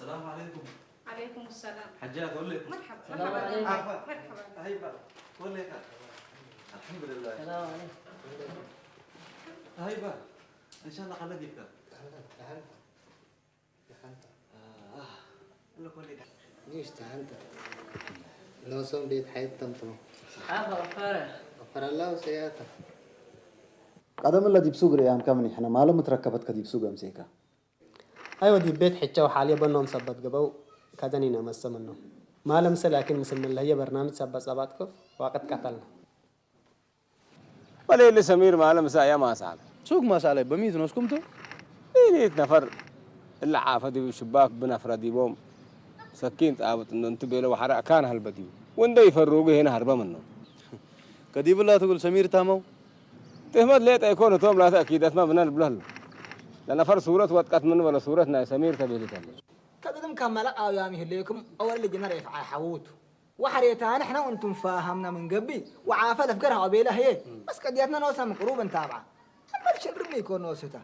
السلام عليكم. عليكم السلام. حجات، ولك. مرحبا. السلام مرحبا. عليكم. عفا. مرحبا. هيبا. ولك. الحمد لله. هيبا. إن شاء الله خليك يبقى. آه. ليش تحنت؟ لو صوم بيت حيط طمطم. عفا، غفارة. غفر الله سيئاته. ቀደም እለ ዲብ ሱግ ርእያምካ ምን ይሕነ፣ ማለ ምትረከበትከ ዲብ ሱግ ኣምሴካ። ኣይወ ዲብ ቤት ሕቸው ሓልየ በኖም ሰበት ገበው ከደኒነ መሰመኖም። ማለ ምሰ ላኪን ምስል ምለህየ በርናምጅ ሰበት ጸባጥኩ ዋቅት ቀተልና። ወለ እሊ ሰሚር ማለ ምሰ ኣያ ማሳለ። ሱግ ማሳለ በሚት ኖስኩም ቱ? ኢሊት ነፈር እለ ዓፈ ዲብ ሽባክ ብነፍረ ዲቦም ሰኪን ጣብጥ እንዶ እንት ቤለ ወሐረ ኣካን ሀልበ ዲቡ። ወንደ ይፈሩጉ ሄነ ሀርበ ምኖም። ከዲብላ ትጉል ሰሚር ታመው? ትህመት ሌጠ ይኮን እቶም ላተ ኣኪደትመ ብነ ልብለህሉ። ለነፈር ሱረት ወጥቀት ምን በለ ሱረት ናይ ሰሚር ተቤሊተለ። ከቅድም ካብ መለቅ ኣውያም ይህልዩኩም ኣወል ልጅነር የፍዓል ሓውቱ። ወሐሬታ ንሕና እንቱም ፋሃምና ምን ገቢ ወዓፈ ለፍገር ሃቆ ቤለ ህየ። መስቀድያትና ነወስና ምን ቅሩብ እንታብዓ። ሕመል ሽንርብ ይኮን ነወስታ።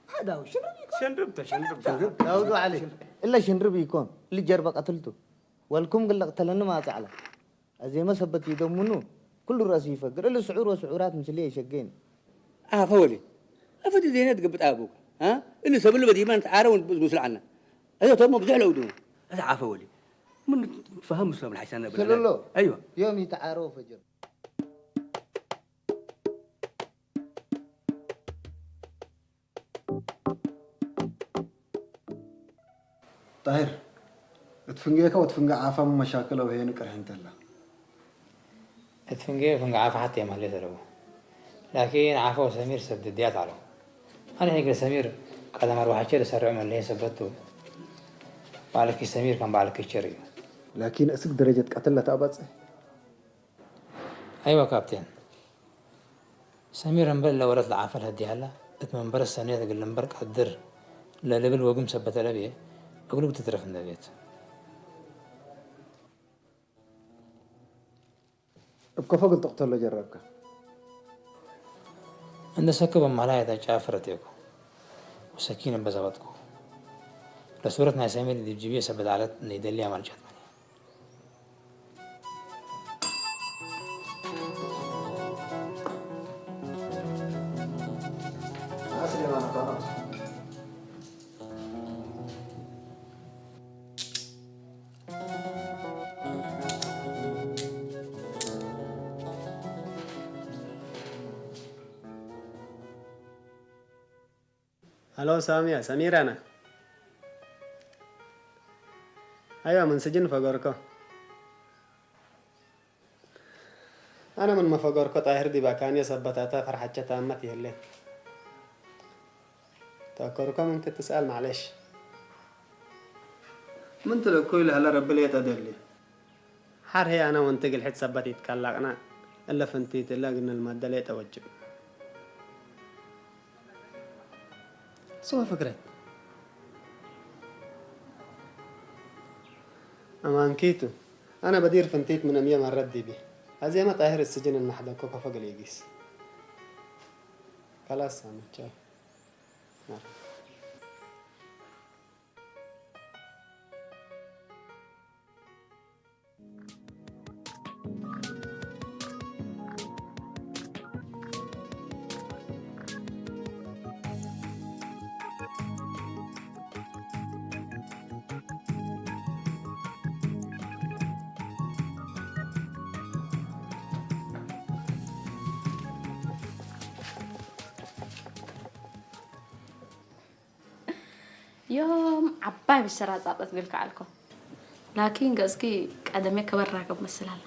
ሃዳው ሽንርብ ይኮን። ሽንርብ ተ፣ ሽንርብ ተ። ሽንርብ ተ። ዳውዱ ዓሊ። እለ ሽንርብ ይኮን። እሊ ጀርበ ቀትልቱ። ወልኩም ግለ ቅተለኒ ማጻዕለ። ኣዜመ ሰበት ይደሙኑ፣ ኩሉ ረእሱ ይፈግር፣ እሊ ስዑር ወስዑራት ምስሌ የሸጌን። ኣፈ ወሊ፣ ኣፈ ዲዜነ ትገብጥ ኣቡክ፣ አ? እሊ ሰብሉ በዲማን ተዓረውን ምስሉ ዓና። እዞ ተሞ ብዙሕ ለውዱ። እዛ ዓፈ ወሊ፣ ምን ትፈሃም ምስሎም ሓይሳና ብለና። ሰለሎ። ኣይዋ። ዮም ይተዓረው ፈጀር። ጣሂር፣ እት ፍንጌከ ወእት ፍንጌ ዓፋ ምን መሻክል አው ሄን ቅርሕንት እላ? እት ፍንጌ ፍንጌ ዓፋ ሐቴ ማሌት አለቡ። ላኪን ዓፋ ወሰሚር ሰብ ድድያት አለው። አነ ሄገ ሰሚር ቀደም አርባሐቼ ለሰርዑ መለሄ ሰበት ቱ። በዓልኪ ሰሚር ከም በዓልኪ ቸር እዩ። ላኪን እስክ ደረጀት ቀትል ለተአበጽሕ? አይወ ካፕቴን። ሰሚር እምበል ለወለት ለዓፈ ለህድያላ፣ እት መንበረ ሰኔት እግል ልንበር ቀድር ለልብል ወግም ሰበት ለብየ፣ እግሉ ትትረፍ እንደ ቤት። እብ ከፎ እግል ትቅተሎ ጀረብከ? እንደ ሰክብ እማላይ እተ ጫፍ ረቴኩ፣ ወሰኪን እበ ዘበጥኩ። ለሱረት ናይ ሰሚር ዲብ ጅብየ ሰበት ዐለት፣ እንደ ይደልያ ማልጫት መኒ። هلو سامية، سمير أنا. أيوة، من سجن فقركو. أنا من مفقركو طاهر دي باكانيا سبتاتا فرحتشة تامة يهلي. ذكرك من كنت تسأل، معلش. من تلك كل هلا رب ليت أدلي. حر هي أنا وأنت قل حد سبت يتكلقنا، إلا فنتيت إلا قلنا المادة ليت أوجب. سوى فكرة. أما أنكيتو، أنا بدير فنتيت من أمية مرة دي بي. هذه ما طاهر السجن المحدكو كفقل يقيس. خلاص، أنا تشاو. ዮም ዓባይ ብሸራ ጻጸት ቢልካ ኣልኮ። ላኪን ገጽኪ ቀደሜ ከበራገብ መስላለ።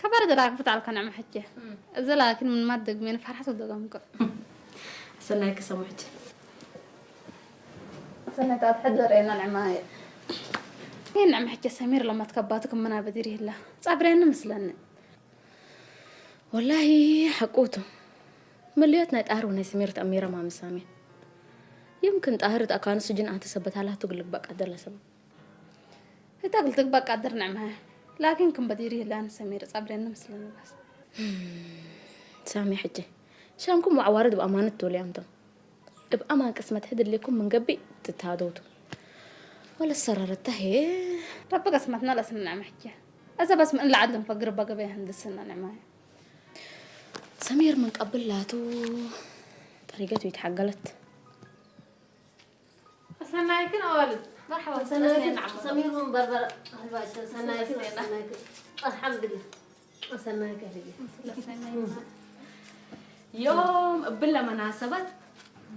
ከበር ደራግፍት ኣልካ ንዕማ ሕጂ። እዚ ላኪን ምን ማት ደግሜን ፈርሓት ወደገምኩ። ሰናይ ክሰሙ ሕጂ። ሰናይ ታት ሕደር ኢና ንዕማ። ይሄን ንዕማ ሕጂ ሰሚር ለማት ከባቱ ክምና በዲር ይላ። ጻብሬን ምስለኒ። ወላሂ ሓቁቱ። መለዮት ናይ ጣህር ወናይ ሰሚር ተኣሚረ ማምሳሜ። يمكن ጣህር ተኣካኑ ስጅን ኣንተ ሰበታላቱ ግልግባእ ቀደር ለሰማ። እታ ግልግባእ ቀደር ንዕማ። ላኪን ክም በዲሪ ይላን ሰሚር ጻብሬን ምስለኒ ባስ። ሳሚ ሕጂ። ሻምኩም ኣዕዋርድ ብኣማነት ትውልያምቶም። እብ ኣማን ቅስመት ሕድሌኩም ምን ገብእ ትታደውቱ። ወለ ሰረረታ ሄ። ረቢ ቅስመትና ለስምና መሕኪያ። እዛ በስ ምን ለዓድ ልንፈግር በገበያ ህንድስና ንዕማያ። ሰሚር ምን ቀብል ላቱ ጠሪገቱ ይትሓገለት። ሰናይክን ኣዋልድ። መርሓባ ሰናይክን ሰሚር ምን በርበረ። ሰናይክን ሰናይክን። ኣልሓምዱሊላህ። ሰናይክን ሕጂ። ዮም እብለ መናሰበት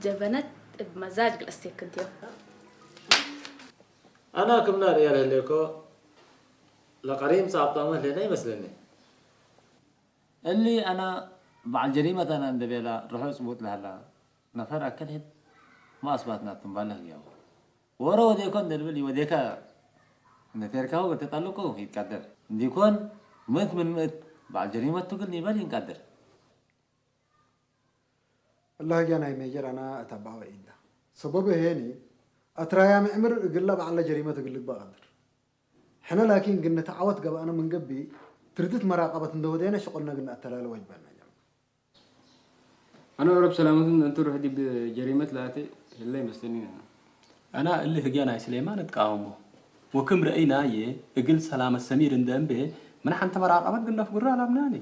ጀበነት እብ መዛጅ ግለስቴክንትዮ። ኣና ክምና ርእያ ለህሌኮ ለቀሪም ጻብጣመ ለና ይመስለኒ። እሊ ኣና በዓል ጀሪመት ኣና እንደቤላ ርሑጽ ቡጥ ለህላ ነፈር ኣከልሄድ ማስባትና ትንባለህ ያው ወረ ወዴኮ እንደልብል ወዴካ ነቴርካሁ ተጣልቆ ይትቀደር እንዲኮን ምእት ምን ምእት በዓል ጀሪመት ትግል ይበል ይንቀድር። እላህጊያ ናይ ሜጀር ኣና እታ ባወ ኢንዳ ሰበብ ሄኒ ኣትራያ ምዕምር እግላ በዓላ ጀሪመት እግል ልግባ ቀድር ሕነ ላኪን ግን ነቲ ዓወት ገባእና ምንገቢ ትርድት መራቀበት እንደወደና ሽቆልና ግን ኣተላለ ዋጅባና ጀማ። ኣነ ኦሮብ ሰላመትን እንቱ ርሕዲ ብጀሪመት ለኣተ ህላ ይመስለኒ ነና። ኣና እሊ ህግያ ናይ ስሌማን እቃወሞ ወክም ረእይናየ እግል ሰላመት ሰሚር እንደ እምቤ ምን ሓንተ መራቀበት ግነፍ ጉራ ኣላምናኒ።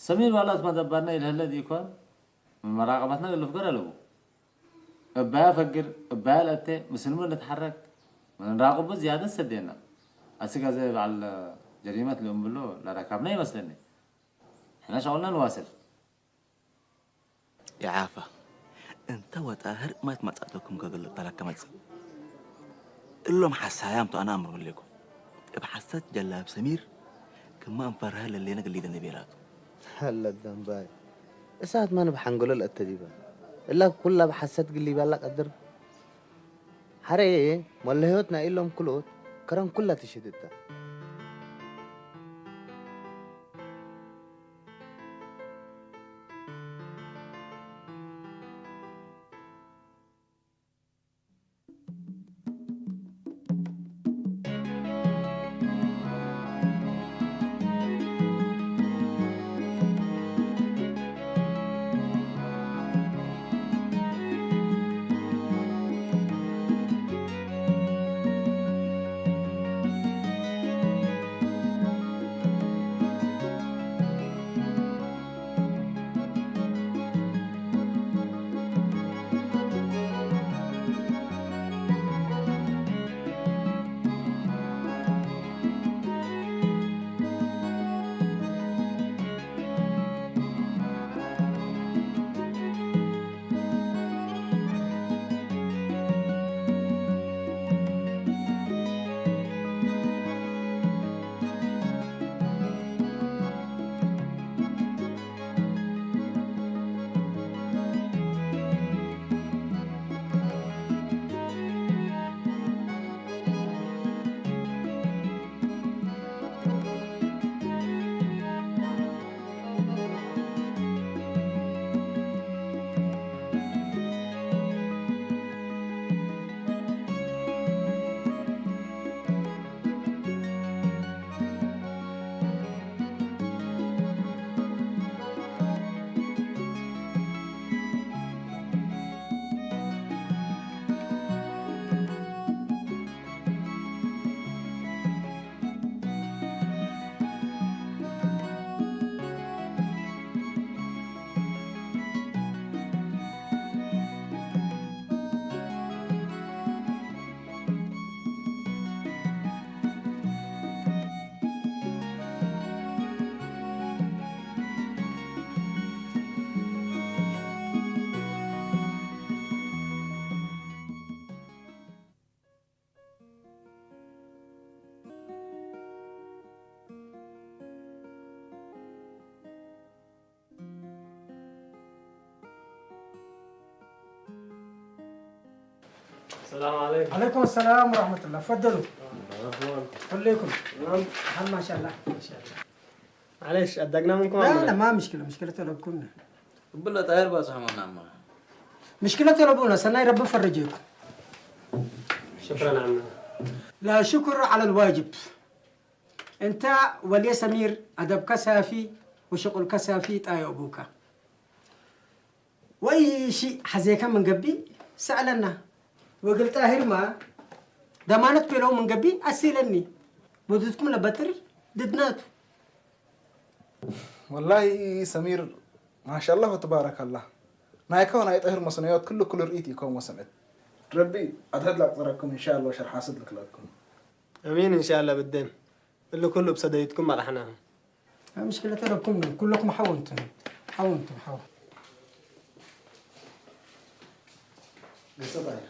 ሰሚር ባላት መደባና ኢልህለ ዲኮን ምን መራቀበትና ግለፍ ገር ኣለቡ። እባያ ፈግር እባያ ለእተ ምስልሙ ልትሓረክ ምን ንራቅቡ ዝያደት ሰዴና። ኣስጋ ዘ በዓል ጀሪመት ልእምብሎ ለረካብና ይመስለኒ። ሕነ ሸቁልና ንዋስል። ይዓፋ እንተ ወጣህር ማት መጻእተኩም ከገልብ ተላከ መጽእ እሎም ሓሳያም ተኣና ኣምር ምሌኩም እብ ሓሰት ጀላብ ሰሚር ክማ እንፈርሀ ለሌነ ግሊደ ነቤላቱ። ሀለ ደንባይ እሳት ማን ብሓንጎሎ ለእተዲበ እላ ኩላ ብሓሰት ግሊባላ ቀድር ሓረየ ሞለ ህይወት ናይ ኢሎም ክልኦት ከረን ኩላ ትሽድዳ። السلام عليكم. عليكم السلام ورحمة الله. تفضلوا. مرحبا. خليكم. نعم. الحال ما شاء الله. ما شاء الله. معلش، أدقنا منكم لا، ولا؟ لا، ما مشكلة، مشكلة طلبكم. ربنا طاهر بس حمانا عمار. مشكلة طلبونا، سناي رب فرجيكم. شكرًا عمنا. لا شكر على الواجب. أنت ولي سمير أدبك صافي وشغلك صافي طايع أبوك. ወይ ሺ ሓዜካ መንገቢ ሰኣለና። ወግል ጣሂርማ ደማነት ፔለው መንገቢ ኣሲለኒ። ወዱትኩም ለበጥር ድድናቱ። ወላሂ ሰሚር ማሻላህ ወተባረካላህ። ናይካ ወናይ ጣሂር መስነዮት ክሉ ክሉ ርእይት ኢኮም ወሰምዕት። ረቢ ኣድሕድ ላቅጽረኩም እንሻላ ሸር ሓስድ ልክለኩም። ኣሚን እንሻላ ብደን። እሉ ኩሉ ብሰደይትኩም መራሕና። ምሽክለ ተረኩም ኩለኩም ሓወንቱ ሓወንቱ ሓወ ገጸ ጣይር።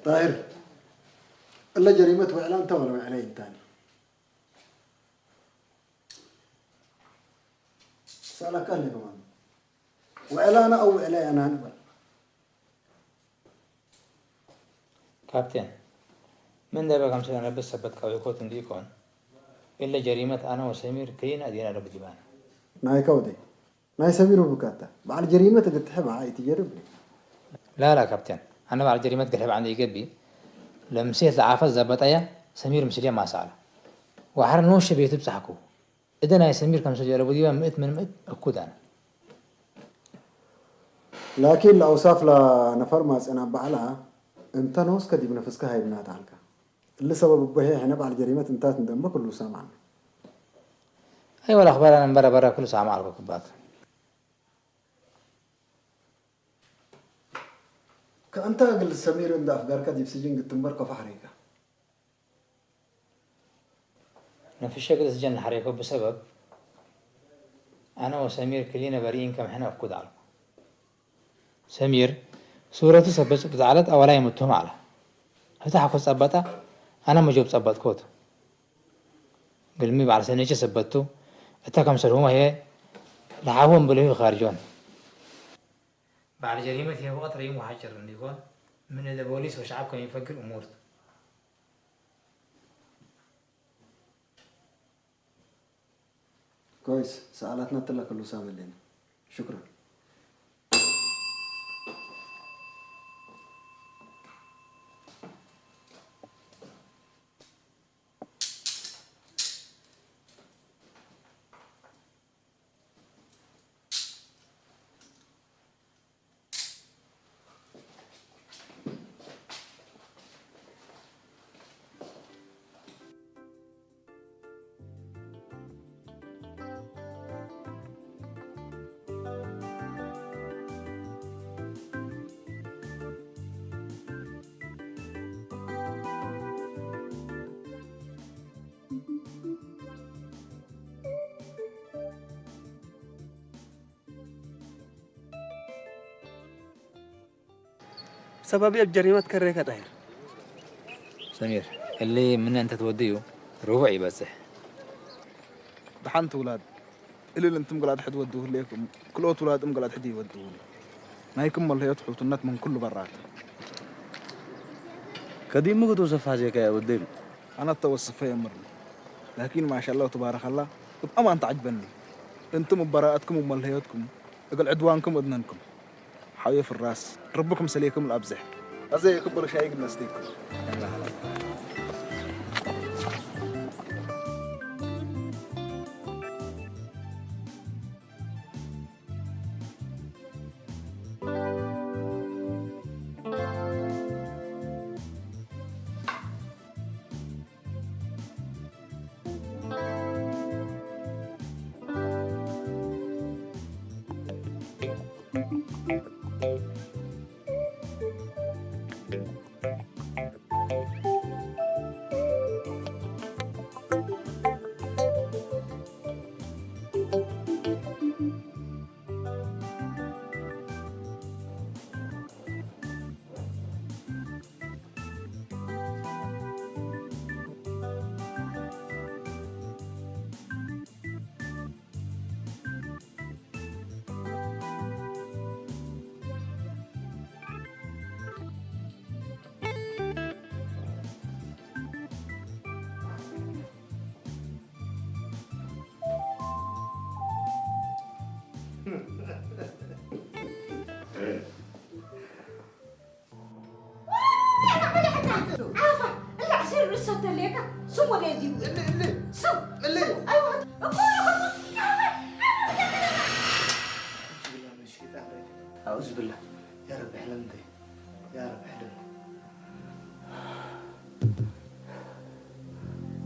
ጣሂር፣ እለ ጀሪመት ውዕላ እንተ ወለ ውዕለይ እንታኒ? ሰኣለካ እንዴ ከማን? ውዕላ ኣነ ኣው ውዕለይ ኣነ ንበል። ካፕቴን፣ ምን ደበ ከም ስለ ነብስ ሰበት ካውኮት እንዲ ኢኮን፣ እለ ጀሪመት ኣነ ወሰሚር ክሊና ዲና ደብዲባን። ናይካ ወደይ፣ ናይ ሰሚር ብካታ፣ በዓል ጀሪመት እግትሐ በዓ ኢትጀርብ። ላላ ካፕቴን፣ ኣነ በዓል ጀሪመት ግልሐ በዓ እንደ ይገቢ፣ ለምሴት ለዓፈት ዘበጠያ ሰሚር ምስልያ ማሳላ። ወሓረ ንወሸ ቤቱ ብጻሕኩ። እደ ናይ ሰሚር ከም ሰጀረ ቡዲባ ምእት ምን ምእት እኩዳን። ላኪን ለአውሳፍ ለነፈር ማጽና ባዕላ እንተ ነውስከ ዲብ ነፍስከ ሃይብና ተዓልካ። እሊ ሰበብ እቦ ሄ ሕነ በዓል ጀሪመት እንታት እንደመ ክሉ ሰማዕና። ኣይወላ ኣኽበራ ነንበረ በረ ክሉ ሰማዕ ኣልኮ ክባክ። ከእንተ እግል ሰሚር እንደ ኣፍጋርከ ዲብ ስጅን ግትምበር ከፋ ሐሬካ። ነፍሸ ግደ ስጀን ለሐሬኮ ብሰበብ ኣነ ወሰሚር ክሊነ በሪኢን ከም ሕነ እኩድ ኣልኩ። ሰሚር ሱረቱ ሰበጭ ብዛዕለት ኣወላይ ምትሁም ኣላ። ህታ ሓኮ ጸበጣ ኣነ መጆብ ጸበጥኮት። ግልሚ በዓል ሰነቸ ሰበቱ እታ ከም ሰልሁማ ህየ ለሓቦም ብልሁ ኻርጆን። በዓል ጀሪመት ህየ ወቐት ረይም ወሓጭር እንዲኮን ምን እደ ቦሊስ ወሸዓብ ከም ይፈግር እሙርት። كويس، ሰኣላትና ትላ ክሉ ሳብ ኣለና። شكرًا. ሰባቢ ኣብ ጀሪመት ከሬከ ጣሂር። ሰሚር፣ እሊ ምነ እንተ ትወድዩ ርቡዕ ይበጽሕ። ደሓን ትውላድ፣ እልል እንትም ገላድ ሕድ ወድው ህሌኩም፣ ክልኦት ውላድም ገላድ ሕድ ይወድውን። ናይኩም መለዮት ሕውትነት ምን ኩሉ በራት። ከዲሙ ክትውሰፍ ሓዜካ ያ ወደይ። ኣነ ተወስፈ የምር። ላኪን ማሻላ ወተባረከላ፣ እብ ኣማን ተዓጅበኒ። እንትም እብ በራኣትኩም እብ መለዮትኩም፣ እግል ዕድዋንኩም እድነንኩም። ሓውየ ፍራስ፣ ርቢ ክምሰሌኩም ለኣብዝሕ። ኣዘ የክብር ሻይ ግን ነስተይኩም። ሰተሌካ ስሙ ደዲቡ እሊ እሊ ስም እሊ እኮ أعوذ بالله يا رب احلم انت يا رب احلم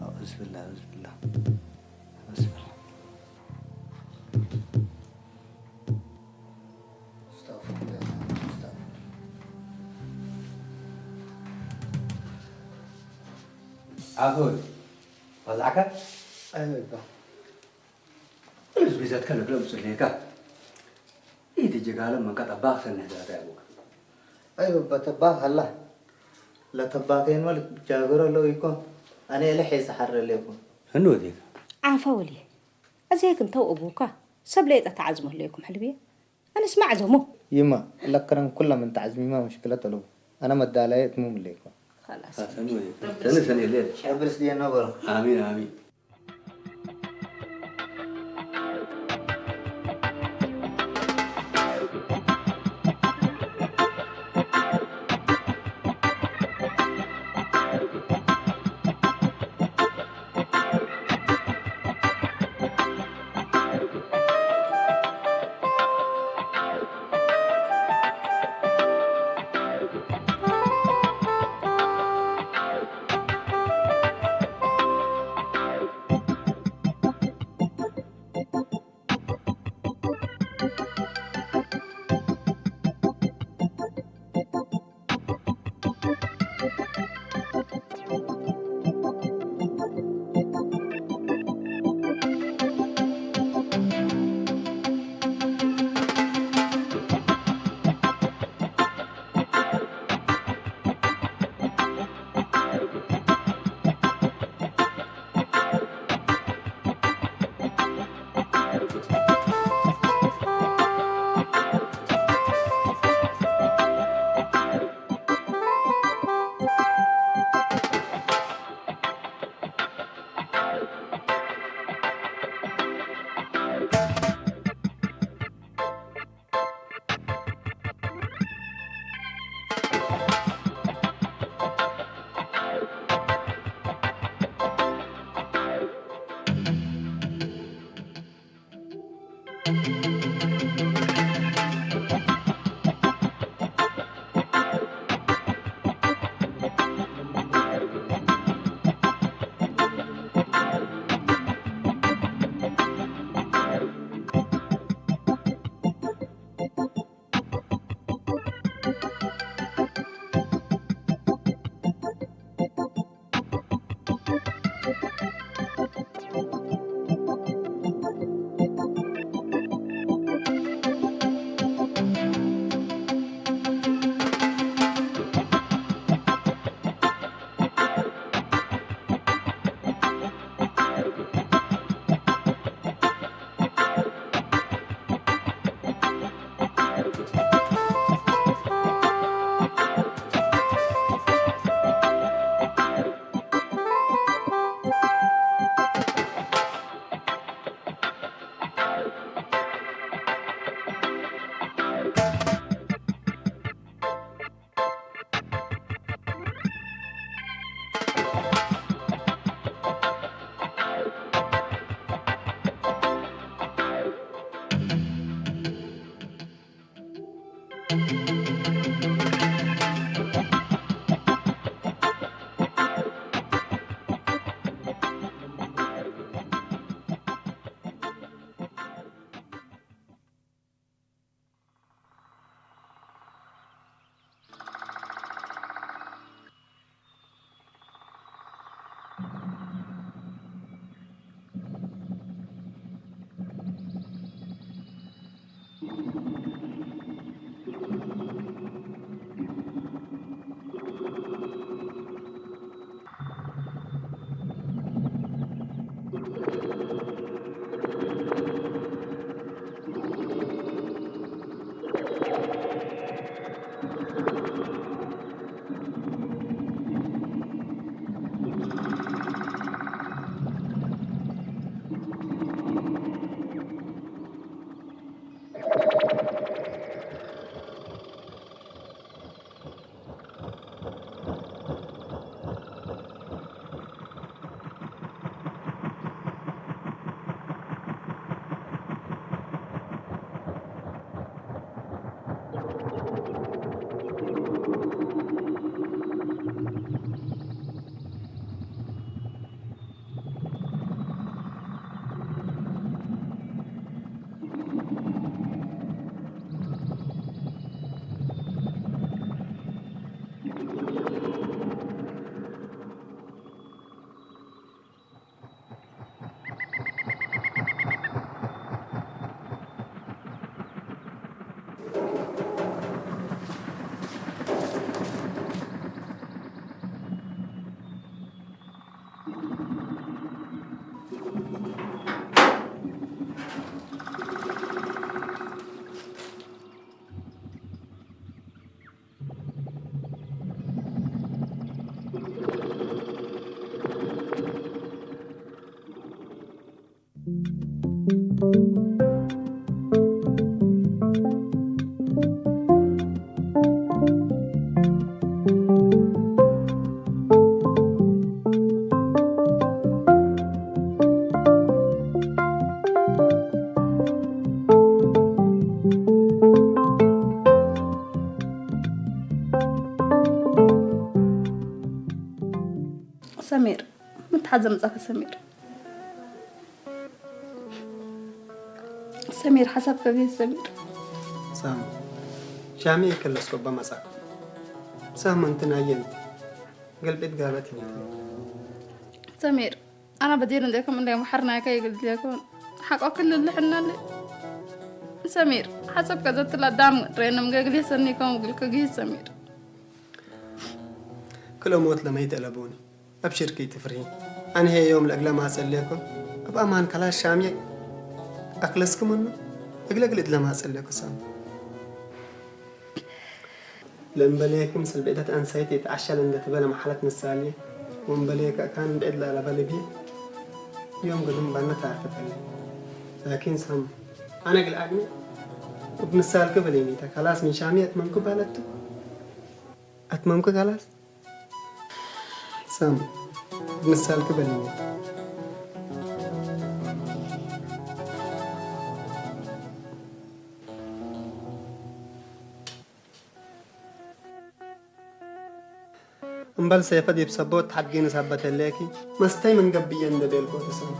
أعوذ بالله أعوذ بالله أعوذ بالله استغفر الله استغفر عفوا وضعك أيوة بس بيزات كان كلهم سليكا إيه تجي قال من قد أباغ سنة ذات أبوك أيوة بتباغ الله لا تباغين ولك جاغر لو يكون أنا إلى حيس حر لكم هنو ذيك عفوا ولي أزيك انت وأبوك سبليت أتعزمه ليكم حلبية أنا اسمع عزمه يما لكرن كل من تعزمي ما مشكلة له أنا مدالاية تموم ليكم خلاص تنسني الليل شابرس دي النظر آمين آمين ሰሚር፣ ምትሓት ዘምጻካ ሰሚር። ሰሚር፣ ሓሳብካ ግሂስ ሰሚር። ሳም፣ ሻሚ የከለስኮ በመጻ። ሳም፣ እንትን ኣየንት። ገልቤት ጋበት ይንት። ሰሚር፣ ኣና በዲር እንዴኩም እንዴ መሐርና ከይ ግልድለኩም። ሓቆ ክልልሕናለ። ሰሚር፣ ሓሳብካ ዘትላ ዳም ረንም ገግሌ ሰኒኮም ግልክ ግሂስ ሰሚር። ክሎ ሞት ለመይት ለቡኒ። أبشر كي تفرحي. أنا هي يوم الأقلة ما أسألكم. أبا أمان كلا شامية. أكلسكم منه. أقلة قلت لما أسألكم سام. لأن بليكم سلبيتات أنسيتي تعشى لأن تبلى محلة نسالي. وأن بليك كان بعد لا لبلي بي. يوم قدم بنا تعرف تفلي. لكن سام. أنا قل أجني. وبنسالك بليني. تا خلاص من شامية أتممكو بالتو. أتممكو خلاص. ሳም፣ ምሳል ክበልኒ። እምበል ሴፈ ዲብ ሰቦት ሓድጊ ንሳበተሌኪ፣ መስተይ ምን ገብየ እንደ ቤልኮ ትሰም።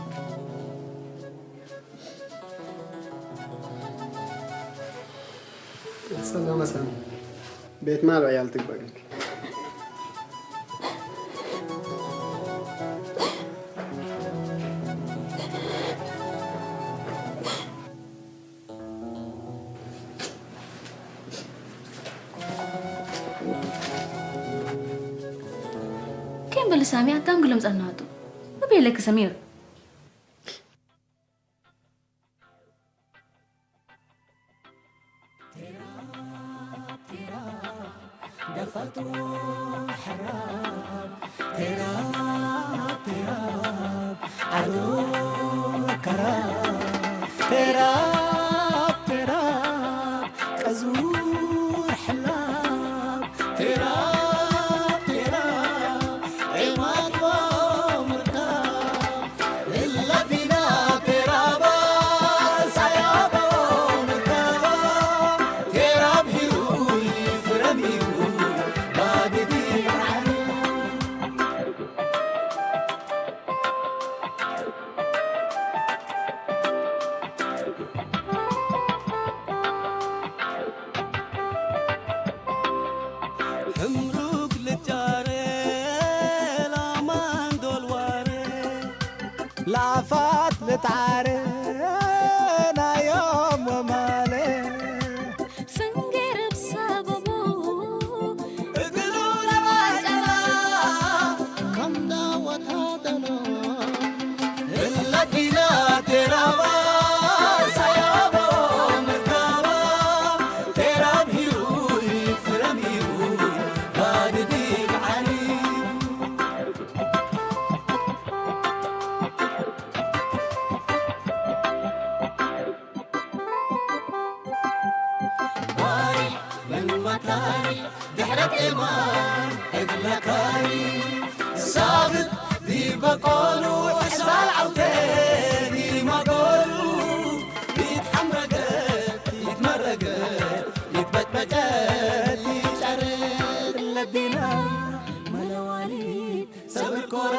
ሰላም ሳሚ። ቤት ማል ዕያል ትግበግልክ። كم بلسامي عتام قلم صنعتو. ما بيلك سمير. ሕምሩግ ልጫረ ላማን ዶልዋረ ላፋት ልጣረ ናዮም ወማለ ስንገርብ ሰበቡ እግሩ ለባጨላ ከም ዳወታ ደሎ እለዲና ቴራባ ሳያቦ ምርካባ ቴራብ ሂሩ ይፍረም ሂሩ ባድዲ ብዓሊ ባሪ ምን መካሪ ድሕረት ኤማን እግለካሪ ሳብት ዲበቆሉ ሕሳል ዓውተ ዲማጎሉ ይትሓምረገ ይትመረገ ይትበጭበጨት ይጨርድ ለዲና መለዋሊ ሰብር ኮራ